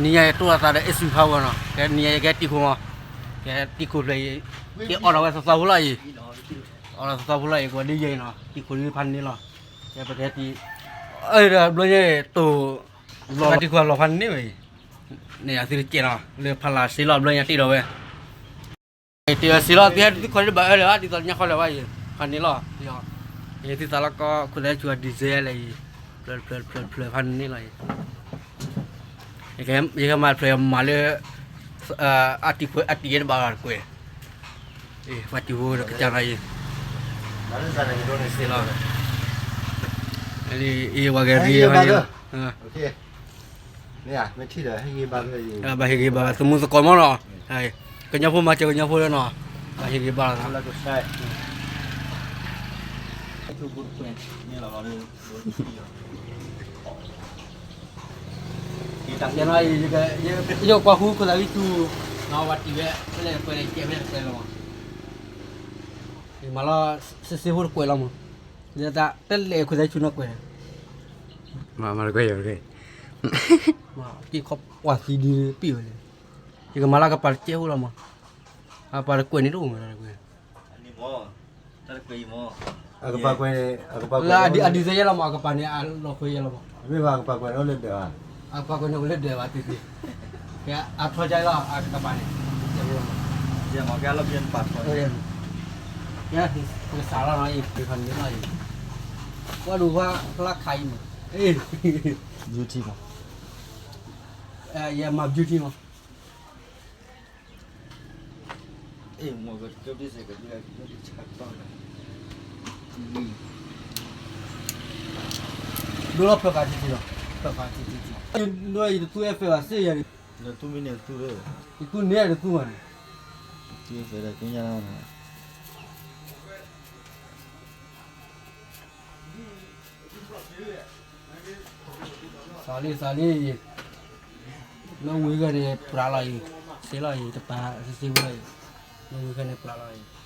နံၤညါယတိၢ်အသးဒီး Ace Power နီၤ, ကဲနံၤညါယကဲတံၤခိၣ်မး, ကဲတံၤခိၣ်ဖျၢၣ်အံၤ, ကဲအီၣ်ဒီးဝဲသီသီဖိလီၤအံၤ, အီၣ်ဒီးသီသီဖိလီၤအံၤ ကွၢ်ဒ်ယဲအံၤနီၤ, တံၤခိၣ်ဒ်ဖးန့ၣ်လီၤ, ကဲပကဲတံၤ, အဒီးဘျီညါတိၢ်, ဘျီတံၤခိၣ်အလီၢ်ဖးန့ၣ်ဝဲအံၤ, န့ၣ်အသုတကဲနီၤ, လၢဖးလၢ်စ့လီၤဘျီညါတ့ၢ်ဒီးဝဲ တ့ၢ်စံးလီၤ သုဟဲသုခီၣ်ဒံးဘၣ်အၢလၢၤဘၣ် ဒ်သိးညါဃီလၢၤဘၣ်အံၤ, ဖးန့ၣ်လီၤ, ယသုသးလီၤကီ ခိၣ်သးဆူအ design လၢအံၤ, ဖျၢၣ်ဖျၢၣ်ဖျၢၣ်ဖျၢၣ်ဖးန့ၣ်လီၤအံၤ, ယကမၤတဖျၢၣ်ယမၤလၢ အတံၤခွဲးအတံၤယဲတဘၣ်ဘၣ်တကွဲၢ်, ပှၤတံၤဖိဒီးကစၢ်နီၤအံၤ, လီၤ, အံၤပှၤကရံၤ ဘၣ်ဟ့ၣ်ဂ့ၤဘၣ် သမူသကိးမးနီၤ, ကညီဖိမၤစၢၤကညီဖိလၢနီၤ, ဘၣ်ဟ့ၣ်ဂ့ၤဘၣ်သး, ယကွၢ်ဃုခိၣ်သးဝံသူ, ဝဲတံၤဝဲ, ဖဲလဲၣ်ကွဲးလဲၣ်ကဲဖဲလဲၣ်ကွဲးလီၤမး, ယမၤလီၤ, စ့စ့ဖိတကွဲးလီၤမး, လၢတၢ်တလဲၣ်ခိၣ်သးဆူနီၢ်ကွဲးန့ၣ်, မၤတကွဲးယၤတဂ့ၤ, က့ၤခီပှၤသံဒုပ့ၢ်ဝဲလဲၣ်, ယကမၤလီၤကပၤတကဲဖိလီၤမး, အပၤတကွဲးန့ၣ်တအိၣ်မး, တၢ်တကွဲးအံၤမး, အကပၤကွဲး, အဒုးသ့ယဲလီၤမး အကပၤန့ၣ်အလီၤဃိယဲလီၤမး, မ့ၢ်ဘၣ်အကပၤကွဲးန့ၣ်အိၣ်လၢဒၢးဘၣ်, အကပၤကွဲးန့ၣ်အိၣ်လၢဒၢးဘၣ်သ့ၣ်သ့ၣ်, အထီကဲလီၤ အကပၤန့ၣ်, ကဲ, ပကစးလီၤနီၤအံၤ ပခီန့ၣ်လီၤအံၤ, ကွၢ်ဒိၣ်ဖျါခးအံၤမး, ယမၤ beauty မး ဒိလီၤဖၢဃာ်ထံထံလီၤ, ဖၢဃာ်ထံထံထံ, ဒိယတသူအဲၣ်ဖဲဘၣ်စ့ယၤန့ၣ်, တသူမ့ၢ်န့ၣ်တသူလၢ, တသူန့ၣ်တသူဘၣ်န့ၣ်, တသူအဲၣ်ဖဲဒၣ်ကညါ သးလံ သးလံ, နီၢ်ဝံၤဂၤန့ၣ် ပြးလီၤအံၤ, စ့လီၤအံၤ တပာ်စ့စ့ဝဲလီၤအံၤ, နီၢ်ဝံၤဂၤန့ၣ် ပြးလီၤအံၤ,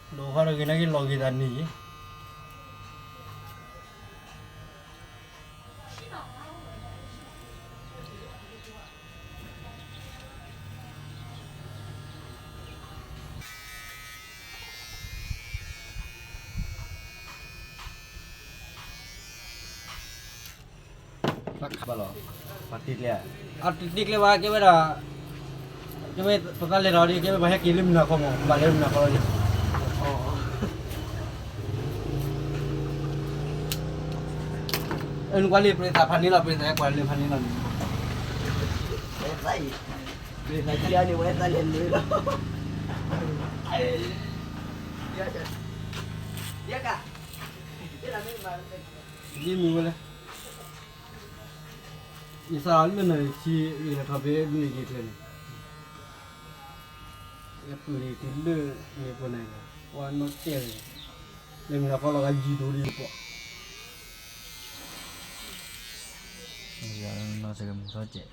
ဒိးဃီတဂ့ၤ နာ်က့လီၤဂ့ၤသးန့ၣ်, ဘၣ်လီၤ, ပှၤတ့ကျဲ, အတ့ကျဲဘၣ် ကဲဝဲဒၣ်, ကဲဝဲပသးလဲၤထီၣ်ဒီး ကဲဝဲပှၤဟဲက့ၤလၢမုၢ်နၤခီမး ဘၣ်လဲၤလၢမုၢ်နၤခီလီၤ, အနကွၢ်လံ ပရ့သးဖးန့ၣ်လီၤ ပရ့သးဟဲကွၢ်လၢဖးန့ၣ်လီၤန့ၣ်, ပရ့သးခံဂၤန့ၣ်ဝဲသးလဲၤလၢလီၤ, ယမုၢ်ဝဲလဲၣ်, ယသးလၢနၤဆံ ယလဲၤထီၣ်ဖဲဒ်န့ၣ်က့ၤကျဲန့ၣ်, ယပုၢ်န့ၣ်တုၤလၢန့ၣ်ပှၤန့ၣ်, ပှၤနီၢ်တဲၣ်န့ၣ်, လၢမုၢ်နၤခီလီၤဂၤယံၤဒိၣ်ဒံးပှၤ, နီၢ်စကမူထီၣ်ကဲး,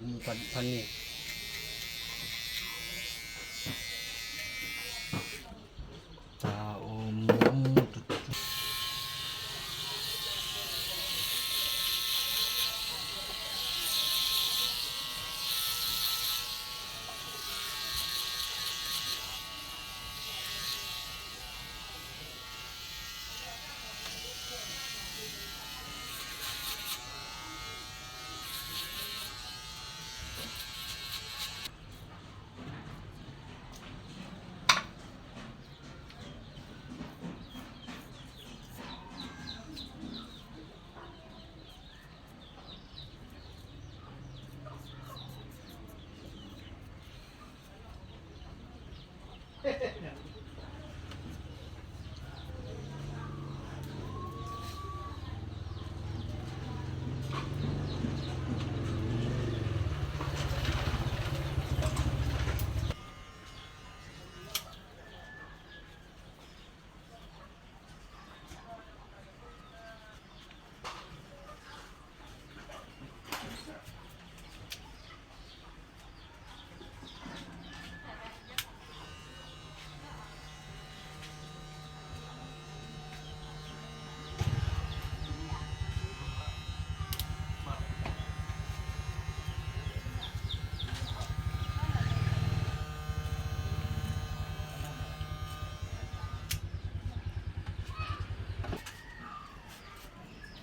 မူဖးန့ၣ် တၢ်အိၣ်မူ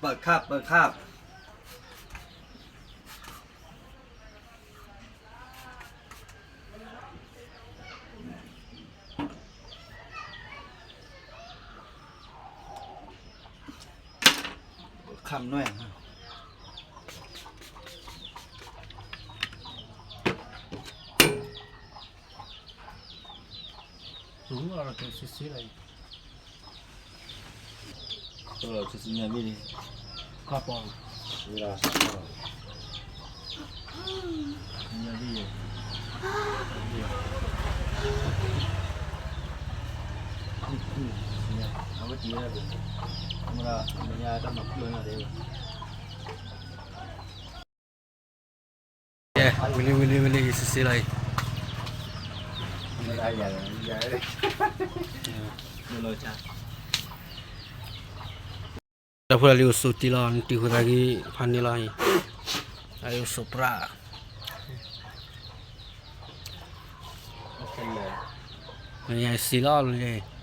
ပၢ်ခၣ် ပၢ်ခၣ် ပၢ်ခၣ်နွဲၣ် ဆူညါဘ့ၣ်န့ၣ် ခီပီ ဆူညါဘ့ၣ် အဝဲတံၤဝဲဒၣ် အမ့ၢ်ဒၣ် မ့ၢ်ညါတၢ်မၤခူၣ်ဝဲဒၣ် ဝံၤလံ ဝံၤလံ ဝံၤလံ စံးစ့လီၤအံၤ ဒီးဖိလၢလံအိၣ်ဆိးတံၢ်လီၤ နတံၤဃုာ်သးဂ့ၤ ဖးန့ၢ်လီၤအံၤ အလံအိၣ်ဆိးပြၢ် မ့ၢ်ညါစံးလီၤလံ